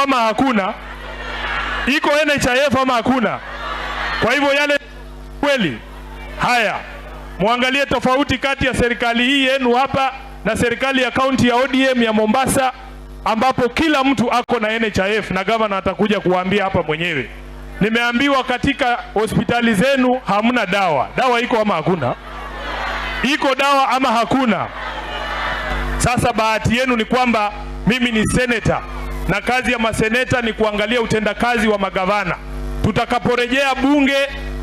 ama hakuna? Iko NHIF ama hakuna? Kwa hivyo yale kweli. Haya, muangalie tofauti kati ya serikali hii yenu hapa na serikali ya kaunti ya ODM ya Mombasa, ambapo kila mtu ako na NHIF na gavana atakuja kuwaambia hapa mwenyewe. Nimeambiwa katika hospitali zenu hamna dawa. Dawa iko ama hakuna? Iko dawa ama hakuna? Sasa bahati yenu ni kwamba mimi ni seneta na kazi ya maseneta ni kuangalia utendakazi wa magavana. Tutakaporejea bunge,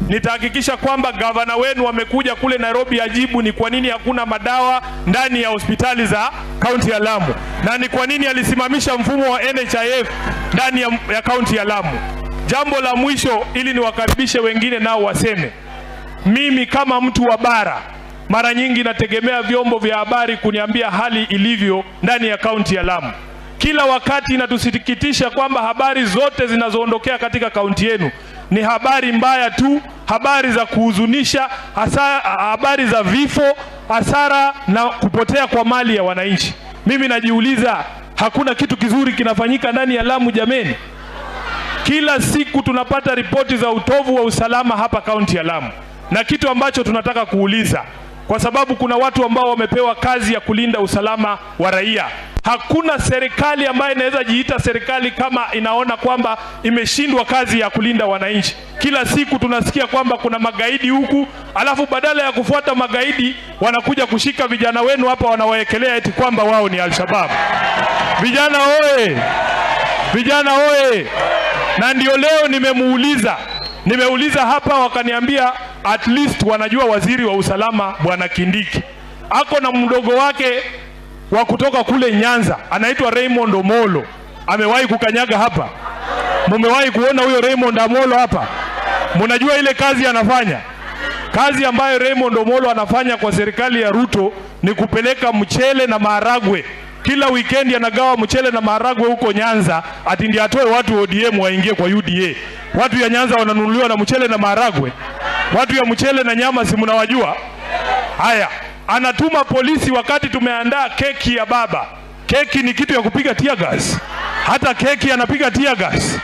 nitahakikisha kwamba gavana wenu wamekuja kule Nairobi ajibu ni kwa nini hakuna madawa ndani ya hospitali za kaunti ya Lamu na ni kwa nini alisimamisha mfumo wa NHIF ndani ya kaunti ya Lamu. Jambo la mwisho, ili niwakaribishe wengine nao waseme, mimi kama mtu wa bara mara nyingi nategemea vyombo vya habari kuniambia hali ilivyo ndani ya kaunti ya Lamu. Kila wakati inatusikitisha kwamba habari zote zinazoondokea katika kaunti yenu ni habari mbaya tu, habari za kuhuzunisha, hasa habari za vifo, hasara na kupotea kwa mali ya wananchi. Mimi najiuliza, hakuna kitu kizuri kinafanyika ndani ya Lamu jameni? Kila siku tunapata ripoti za utovu wa usalama hapa kaunti ya Lamu, na kitu ambacho tunataka kuuliza, kwa sababu kuna watu ambao wamepewa kazi ya kulinda usalama wa raia. Hakuna serikali ambayo inaweza jiita serikali kama inaona kwamba imeshindwa kazi ya kulinda wananchi. Kila siku tunasikia kwamba kuna magaidi huku, alafu badala ya kufuata magaidi wanakuja kushika vijana wenu hapa, wanawaekelea eti kwamba wao ni Al-Shabaab. Vijana oye! Vijana oye! Na ndio leo nimemuuliza, nimeuliza hapa, wakaniambia at least wanajua waziri wa usalama Bwana Kindiki ako na mdogo wake wa kutoka kule Nyanza anaitwa Raymond Omolo. Amewahi kukanyaga hapa? Mumewahi kuona huyo Raymond Omolo hapa? Mnajua ile kazi anafanya? Kazi ambayo Raymond Omolo anafanya kwa serikali ya Ruto ni kupeleka mchele na maharagwe. Kila weekend anagawa mchele na maharagwe huko Nyanza, ati ndiye atoe watu ODM waingie kwa UDA. Watu ya Nyanza wananunuliwa na mchele na maharagwe. Watu ya mchele na nyama si mnawajua? Haya, anatuma polisi wakati tumeandaa keki ya baba. Keki ni kitu ya kupiga tear gas, hata keki anapiga tear gas.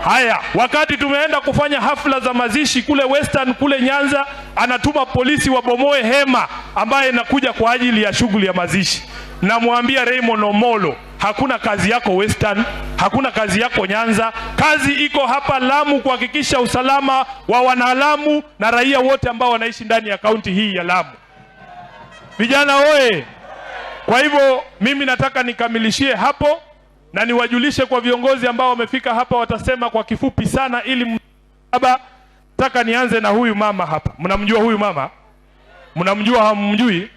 Haya, wakati tumeenda kufanya hafla za mazishi kule Western kule Nyanza, anatuma polisi wabomoe hema ambaye inakuja kwa ajili ya shughuli ya mazishi. Namwambia Raymond Omolo, hakuna kazi yako Western, hakuna kazi yako Nyanza, kazi iko hapa Lamu kuhakikisha usalama wa wanalamu na raia wote ambao wanaishi ndani ya kaunti hii ya Lamu. Vijana oye! Kwa hivyo mimi nataka nikamilishie hapo na niwajulishe kwa viongozi ambao wamefika hapa, watasema kwa kifupi sana, ili baba. Nataka nianze na huyu mama hapa. Mnamjua huyu mama? Mnamjua? Hammjui?